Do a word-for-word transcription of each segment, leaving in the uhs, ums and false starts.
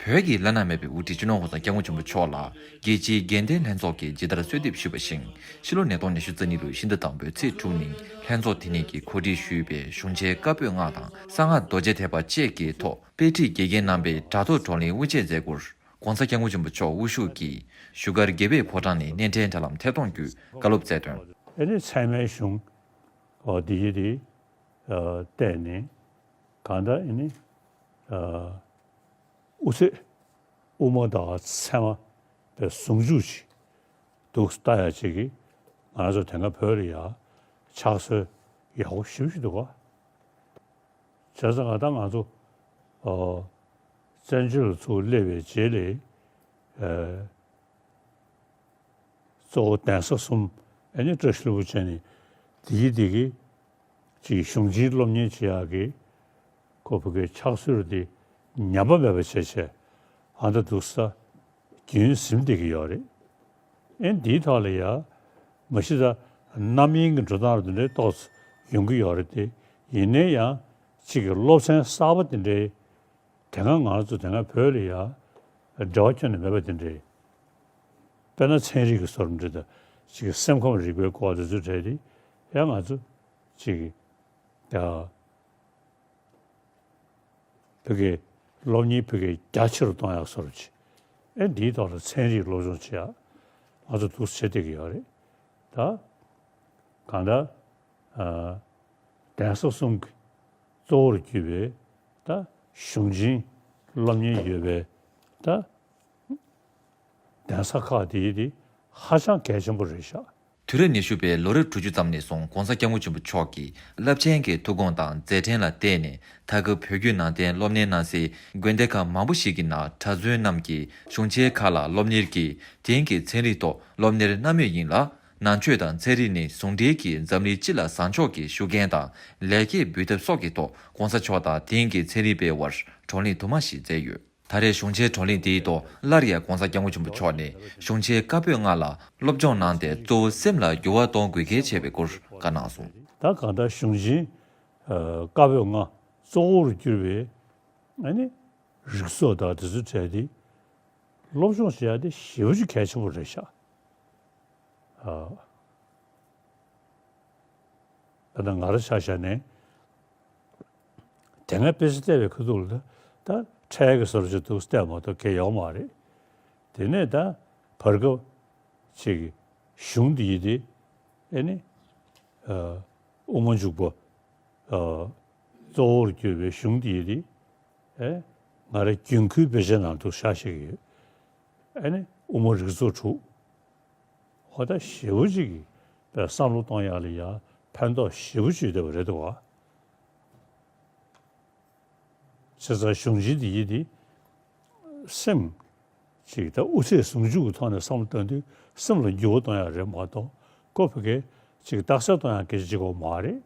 བོད་ཀྱི་བླ་ན་མེད་པའི་དབུ་ཁྲིད་སྤྱི་ནོར་༸གོང་ས་༸སྐྱབས་མགོན་ཆེན་པོ་མཆོག་ལ་རྒྱལ་སྤྱིའི་དགེ་ལྡན་ལྷན་ཚོགས་ཀྱིས་ཇི་ལྟར་གསོལ་འདེབས་ཞུས་པ་བཞིན། ཕྱི་ལོ་ཉིས་སྟོང་ཉི་ཤུ་རྩ་གཉིས་ལོའི་ཕྱི་ཟླ་དང་པོའི་ཚེས་དྲུག་ཉིན་ལྷན་ཚོགས་དེ་ཉིད་ཀྱིས་གོ་སྒྲིག་ཞུས་པའི་གཞུང་ཆེན་བཀའ་པོད་ལྔ་དང་གསང་སྔགས་རྡོ་རྗེ་ཐེག་པ་བཅས་ཀྱི་ཐོག་དཔེ་ཁྲིད་དགེ་རྒན་གནང་བའི་དྲ་ཐོག་བགྲོ་གླེང་དབུ་འབྱེད་མཛད་སྒོར་༸གོང་ས་༸སྐྱབས་མགོན་ཆེན་པོ་མཆོག་དབུ་བཞུགས་ཀྱིས་བཞུགས་སྒར་དགེ་བེད་ཕོ་བྲང་ནས་སྣེ་འདྲེན་དྲ་ལམ་ཐད་གཏོང་བརྒྱུད་བཀའ་སློབ་སྩལ་དོན། ཨེ་ནི་ཚད་མའི་གཞུང་འོ་འདི་ཡི་དེ་བལྟས་ནས་གང་ལྟར་ཨེ་ནི་དབུ་ཚད་དབུ་མ་དང་ཚད་མ་པའི་ཟུང་འཇུག་ཅིག་འདུག་ལྟ་ཡ་ཅིག་གིས་ང་རང་ཚོ་དེ་སྔ་བོད་ལ་ཡ་ཕྱག་སྲོལ་ཡག་པོ་ཞེ་པོ་ཞིག་འདུག་ག་བྱས་ཙང་ང་ད་ང་ཚོ་ཨ་བཙན་བྱོལ་ལ་ཚུར་སླེབས་པའི་རྗེས་ལ་ཨ་གཙོ་བོ་གདན་ས་གསུམ་ཨ་ནི་བཀྲ་ཤིས་ལྷུན་པོ་ཅན་ནི་དེ་གི་དེ་གི་ཅིག་གཞུང་ཆེན་སློབ་གཉེར་བྱེད་ཡག་གི་ཁོ་བོད་སྐད་ཕྱག་སྲོལ་དེ་ཉམས་པ་མེད་པ་བྱས་བྱས་ཨ་ད་འདུག་ས་རྒྱུན་ཟིན་བསྡད་ཀྱི་ཡོད་རེད། ཨེ་འདིའི་ཐོག་ལ་ཡ་མ་གཞི་ད་རྣམ་གཡེང་གི་འགྲོ་སྟངས་རེད་འདྲ་ཏོག་ཙམ་ཡོང་གི་ཡོད་རེད་དེ། ཡིན་ནའི་ཡང་ཅིག་གི་སློབ་ཚན་གསར་པ་དེ་འདྲའི་དེ་སྔ་ང་ཚོ་དེ་སྔ་བོད་ལ་ཡ་འབྲེལ་བ་ཁྱོན་ནས་མེད་པ་དེ་འདྲའི་དཔེར་ན་ཚན་རིག་གི་སོར་འདྲ་དང་ཅིག་གི་སེམས་ཁམས་རིག་པའི་སྐོར་དེ་ཚོ་གྲས་དེ་ཡང་ང་ཚོ་ཅིག་གི་ཡ། བོད་སྐད་སློབ་གཉེར་བོད་སྐད་རྒྱ་ཆེ་རུ་གཏོང་ཡག་སོར་ཅིག་ཨེ་འདིའི་ཐོག་ལ་ཚན་རིག་སློབ་སྦྱོང་བྱེད་ཡག་ང་ཚོ་འདུག་བྱེད་བསྡད་ཀྱི་ཡོད་རེད་ད། གང་ལྟར་ཨ་གདན་ས་གསུམ་གྱི་གཙོ་བོར་གྱུར་པའི་ད་གཞུང་ཆེན་སློབ་གཉེར་ཡོད་པའི་ད་གདན་ས་ཁག་དེ་དེ་ཧ་ཅང་གལ་ཆེན་པོ་རེད་ཤག་དུས་རབས་ཉི་ཤུ་པའི་ལོ་རབས་དྲུག་ཅུ་ཙམ་ནས་བཟུང་༸གོང་ས་༸སྐྱབས་མགོན་ཆེན་པོ་མཆོག་གིས་རླབས་ཆེན་གྱི་ཐུགས་དགོངས་དང་མཛད་འཕྲིན་ལ་བརྟེན་ནས་ད་སྐབས་བོད་བརྒྱུད་ནང་བསྟན་སློབ་གཉེར་གནང་སའི་དགོན་སྡེ་ཁག་མང་པོ་ཞིག་གི་ནང་གྲྭ་བཙུན་རྣམས་ཀྱིས་གཞུང་ཆེན་ཁག་ལ་སློབ་གཉེར་གྱིས་དེང་གི་ཚན་རིག་ཐོག་སློབ་གཉེར་གནང་མུས་ཡིན་ལ། ནང་ཆོས་དང་ཚན་རིག་ནི་ཟུང་འབྲེལ་གྱིས་འཛམ་གླིང་སྤྱི་ལ་བཟང་ཕྱོགས་ཀྱི་ཤུགས་རྐྱེན་དང་ལེགས་སྐྱེས་འབུལ་ཐབས་སོགས་ཀྱི་ཐོག་༸གོང་ས་མཆོག་དང་དེང་གི་ཚན་རིག་པའི་དབར་བགྲོ་གླེང་དུ་མ་ཞིག་མཛད་ཡོད། ད་རེས་གཞུང་ཆེན་བགྲོ་གླེང་དེའི་ཐོག་སླར་ཡང་༸གོང་ས་༸སྐྱབས་མགོན་ཆེན་པོ་མཆོག་ནས་གཞུང་ཆེན་བཀའ་པོད་ལྔ་ལ་སློབ་སྦྱོང་གནང་སྟེ་གཙོ་བོ་སེམས་ལ་འགྱུར་བ་གཏོང་དགོས་གལ་ཆེ་བའི་སྐོར་བཀའ་གནང་སོང་། ད་གང་ལྟར་གཞུང་ཆེན་ཨ་བཀའ་པོད་ལྔ་གཙོ་བོར་གྱུར་པའི་ཨ་ནི་རིགས་ཚོགས་དང་དེ་ཚོའི་གྲས་དེ་སློབ་སྦྱོང་བྱེད་ཡ་དེ་ཞེ་པོ་ཅིག་གལ་ཆེན་པོ་རེད་ཤག་ཨ། ད་ལྟ་ང་རང་ཆ་བཞག་ནས་དེ་སྔ་དཔེ་ཆ་བལྟས་པའི་ཁ་ཐུག་ལ་ད་ད་ཕྲད་ཀྱི་བཟོ་འདྲ་ཅིག་འདུག་བལྟས་མ་གཏོགས་གལ་ཡོད་མ་རེད། དེ་ནས་ད་བར་སྐབས་ཅིག་གཞུང་འདི་ཡི་དེ་ཨེ་ནི་ཨ་དབུ་མ་འཇུག་པ་ཨ་གཙོ་བོར་གྱུར་པའི་གཞུང་འདི་ཡི་དེ་ཨེ་ང་རང་རྒྱུན་མཁོའི་དཔེ་ཆའི་ནང་དུ་ཤར་ཤེས་ཀྱི་ཡོད། ཨེ་ནི་དབུ་མ་རིགས་ཚོགས་དྲུག་ཧོ་ད་ཞེ་པོ་ཅིག་གིས་བསམ་བློ་གཏོང་ཡག་ལ་ཡ་ཕན་ཐོགས་ཞེ་པོ་ཅིག་ཡོད་བསྡད་པ་རེད་འདུག་བ། བྱས་ཙང་གཞུང་ཆེན་འདི་ཡི་དེ་སེམས་ཅིག་ད་དབུ་ཚད་ཟུང་འཇུག་གི་ཐོག་ནས་བསམ་བློ་གཏོང་དུས་སེམས་ལ་འགྱུར་བ་གཏོང་ཡག་རེད་མ་གཏོགས་ཁོ་བོད་སྐད་ཅིག་རྟགས་གསལ་གཏོང་ཡག་སྐད་ཆ་ཅིག་ཡོད་མ་རེད།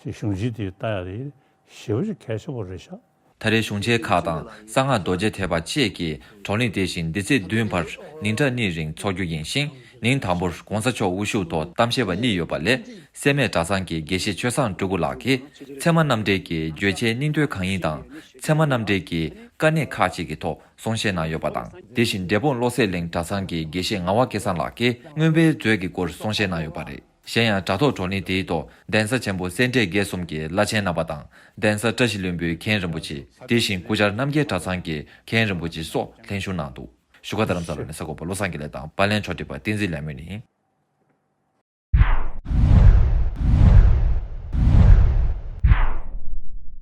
ཅིག་གཞུང་ཆེན་དེ་ལྟ་ཡག་དེ་ཞེ་པོ་ཅིག་གལ་ཆེན་པོ་རེད་ཤག་ད་རེས་གཞུང་ཆེན་ཁག་དང་གསང་སྔགས་རྡོ་རྗེ་ཐེག་པ་བཅས་ཀྱི་བགྲོ་གླེང་དེ་བཞིན་འདི་ཚེས་བདུན་བར་ཉིན་གྲངས་གཉིས་རིང་འཚོགས་རྒྱུ་ཡིན་ཞིང་། ཉིན་དང་པོར་༸གོང་ས་མཆོག་དབུ་བཞུགས་ཐོག་གཏམ་བཤད་པ་གཉིས་ཡོད་པ་ལས། སེར་སྨད་གྲྭ་ཚང་གི་དགེ་བཤེས་ཆོས་བཟང་སྤྲུལ་སྐུ་ལགས་ཀྱིས་ཚད་མ་རྣམ་འགྲེལ་གྱི་བརྗོད་བྱའི་སྙིང་དོན་གང་ཡིན་དང་། ཚད་མ་རྣམ་འགྲེལ་གྱི་དཀའ་གནད་ཁག་ཅིག་གི་ཐོག་གསུང་བཤད་གནང་ཡོད་པ་དང་། དེ་བཞིན་འབྲས་སྤུངས་བློ་གསལ་གླིང་གྲྭ་ཚང་གི་དགེ་བཤེས་ངག་དབང་སྐལ་བཟང་ལགས་ཀྱིས་མངོན་པའི་མཛོད་ཀྱི་སྐོར་གསུང་བཤད་གནང་ཡོད་པ་རེད། གཞན་ཡང་དྲ་ཐོག་བགྲོ་གླེང་དེའི་ཐོག་གདན་ས་ཆེན་པོ་སེ་འབྲས་དགེ་གསུམ་གྱི་བླ་ཆེན་རྣམ་པ་དང་། གདན་ས་བཀྲ་ཤིས་ལྷུན་པོའི་མཁན་རིན་པོ་ཆེ། དེ་བཞིན་སྐུ་བཅར་རྣམ་རྒྱལ་གྲྭ་ཚང་གི་མཁན་རིན་པོ་ཆེ་སོགས་ལྷན་ཞུགས་གནང་འདུག་བཞུགས་སྒར་རྡ་རམ་ས་ལ་ནས་གསར་འགོད་པ་བློ་བཟང་དགེ་ལེགས་དང་། པར་ལེན་ཕྱོགས་སྒྲིག་པ་བསྟན་འཛིན་ལེགས་སྨོན་ཡིན།